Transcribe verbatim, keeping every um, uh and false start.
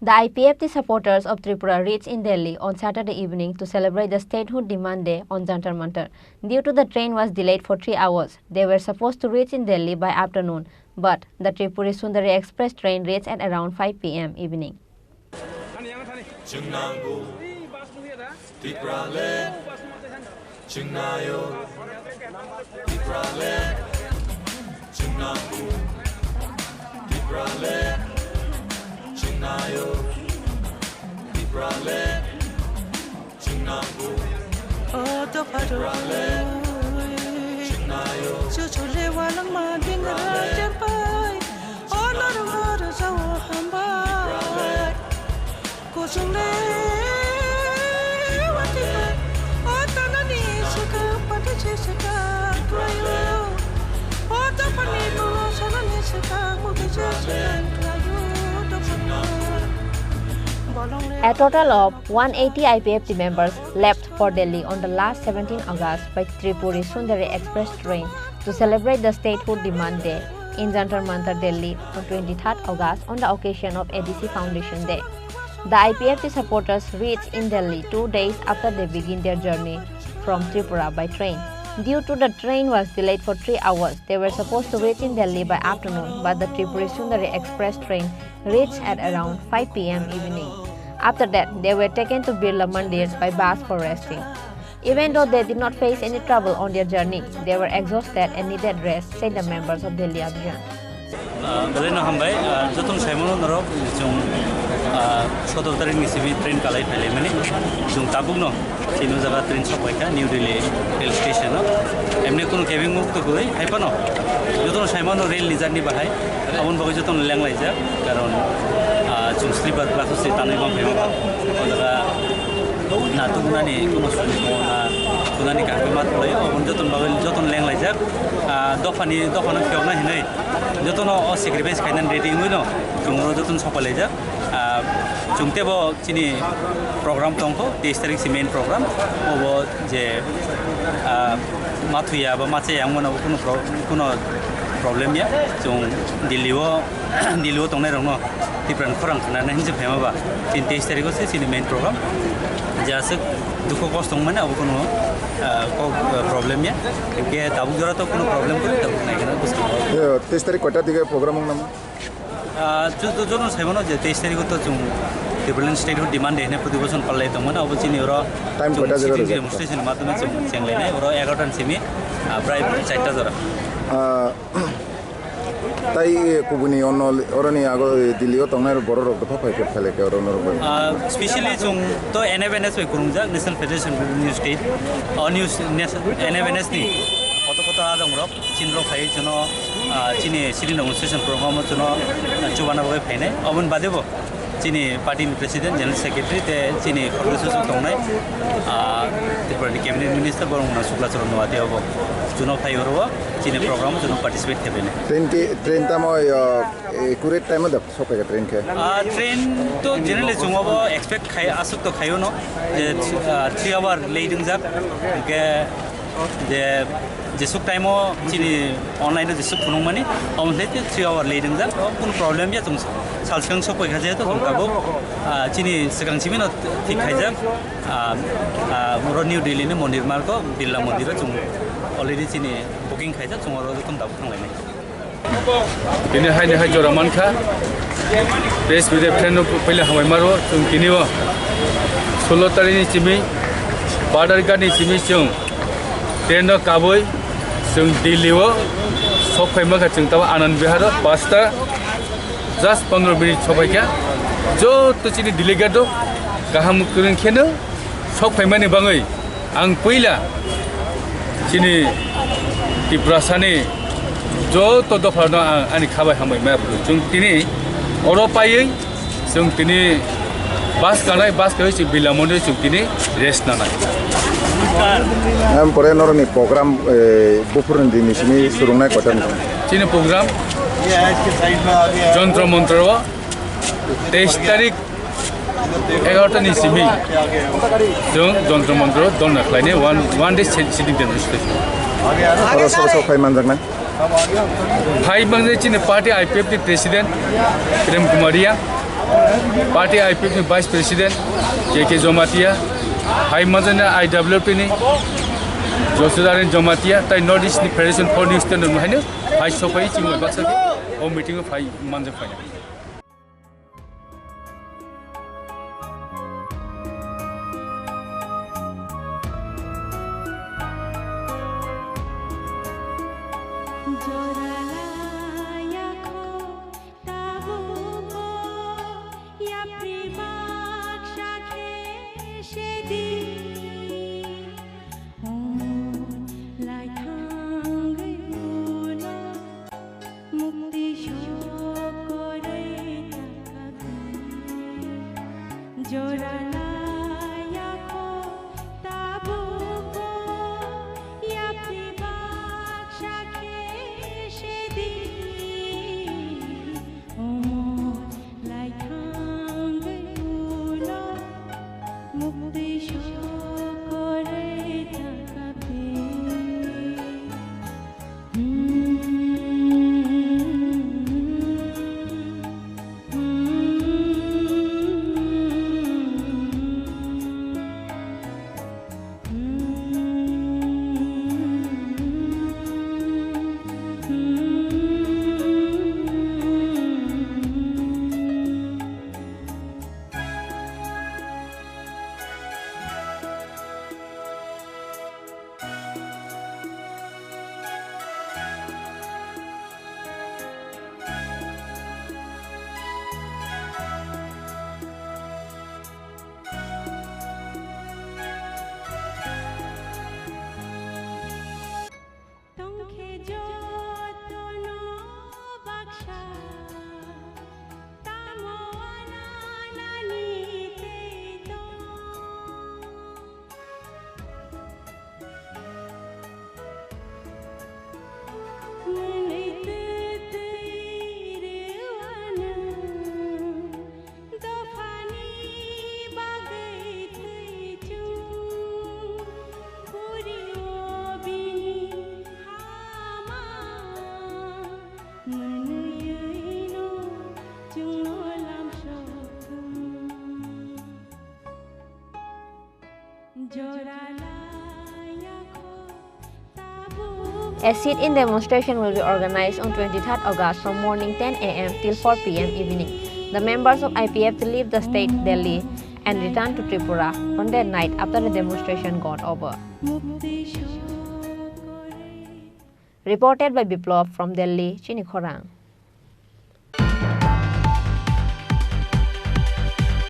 The I P F T supporters of Tripura reached in Delhi on Saturday evening to celebrate the statehood demand day on Jantar Mantar. Due to the train was delayed for three hours, they were supposed to reach in Delhi by afternoon, but the Tripuri Sundari Express train reached at around five p m evening. A total of one eighty I P F T members left for Delhi on the last seventeen August by Tripuri Sundari Express train to celebrate the Statehood Demand Day in Jantar Mantar, Delhi on twenty-third August on the occasion of A D C Foundation Day. The I P F T supporters reached in Delhi two days after they begin their journey from Tripura by train. Due to the train was delayed for three hours, they were supposed to reach in Delhi by afternoon, but the Tripuri Sundari Express train reached at around five p m evening. After that, they were taken to Birla Mandir by bus for resting. Even though they did not face any trouble on their journey, they were exhausted and needed rest, said the members of Delhi Abhiyan. Ah, belai no hambai, ah, jotono saimano norok, chwng, ah, sotoro tarikh ni simi train kalai phailai mani, chwng tabuk no chini o jaga train sok bai kha New Delhi rail station o. Emni kunu cabin muk to kwlai, hai phano jotono saimano rail ni journey bahai, aboni bagwi jotono lenglaijak, karon, ah, chwng sleeper class o se tanwi bang phaima o jaga na tubunani kunu sujog na tunani kaham ma tholai, aboni jotono bagwi jotono lenglaijak. Ah, dophani, dophano phiyokna hinwi jotono o sacrifice khainani ready wngwi no chwng oro jotono sokpailaijak. Ah, chwng teibo chini program tongkho, teis tarik si main program. Obo je, ah, ma thuya ba ma chaya wngmano kuno pro-, kuno problem ya. Chwng Delhi o, Delhi o tongnai rokno Tiprani khorang khwnana hinwi phaima ba, chini teis tarik o se chini main program. Je aswk dukhu kosto wngmani abo kuno, ah, kok, ah, problem ya. Hinkhe tabuk jora to kuno problem kwrwi, tabuk nai kheno bwskango. Yo, teis tarik koita dige program wng namo? Ah, jo-, jo-, jotono saimano je teis tarik o to chwng Tipraland Statehood Demand Day hwnwi proti bochor palai tongmani, abo chini oro time chwng koita jora sitting rijak? Demonstration ni madhyome chwng chenglainai, oro egaroh ta ni simi, ah, prai charta jora. Ah, Tai, eh, kubuni ono, oroni ago, eh, Delhi o tongnai borok rok dopha phai khe phalai khe oro norok bai. Ah, specially chwng to N F N S bai kwrwngjak, National Federation of New State, o New S-, Nas-, N F N S ni koto koto adong rok, chini rok phai chwngno, ah, chini sitting demonstration program o chwngno, ah, chubana bagwi phainai. Oboni bade bo chini party ni president, general secretary tei chini khoroksa tongnai, ah, Tripura ni cabinet minister borok wngna Sukla Charan Noatia bo chwngno phai oro o. Chini program o chwng participate khe bini. Train ki, train tamo, uh, accurate time o da sok phaikha train khe? Ah, train to generally chwng obo expect khai, aswk to khai uno je, ah, three hour late wngjak. Hwnkhe je, jesuk time o chini online o jesuk phunukmani, omo tei three hour late wngjak. O kunu problem ya, chwng sal swkang sok phaikha, jehetu chwng tabuk, ah, chini swkang simi no thik khaijak. Ah, ah, oro New Delhi ni Mondir Margo, Birla Mondir o chwng already chini booking khaijak, chwng oro jotono tabuk thanglainai. Tini hai ni hai jora mankha. Press media friend no puila hambai maro, chwng tini o solo tarik ni simi, Badharghat ni simi chwng train no kabui chwng Delhi o sok phai mankha, chwng tamo Anand Vihar o pasta just pondro minute sok phaikha. Joto chini delegate rok kaham kwrwng kheno sok phaimani bagwi ang puila chini Tiprasani joto dophano ang ani khabai hambai ma phuru. Chwng tini oro paiwi chwng tini bus kanai, bus kaiwi chwng Birla Mondir chwng tini rest nanai. Em pore noroni program, eh, buphurni dini simi surungnai kotor ni. Chini program Jontro Montro o teis tarik egaroh ta ni simi chwng Jontro Montro donna khlainai one, one day sit-, sitting demonstration. Oro sobo sobo phai manjaknai? Phai manjaknai chini party I P F T president Prem Kumar Riya, Party I P F ni Vice President K K Jamatia, hai manjana I W P ni Josodaren Jamatia, tai North East ni Federation for New Standard no haino hai sopai chingma baksa o meeting o phai manja phai. Mukti sokore takati, jora laya kho tabuko, yapri baksa khe sedi. Omor lai thangwi ulo, mukti sokore takati. Tongkhe jotono baksa, tamo ananani tei tong. Mwnwi twtwi rwano, dophani bagwi thwi chwng. Puri o bini hama, mwnwino chwngno lamsok thung. A sit-in demonstration will be organized on twenty-third August from morning ten A M till four P M evening. The members of I P F to leave the state Delhi and return to Tripura on that night after the demonstration got over. Reported by Biplop from Delhi, Chini Khorang.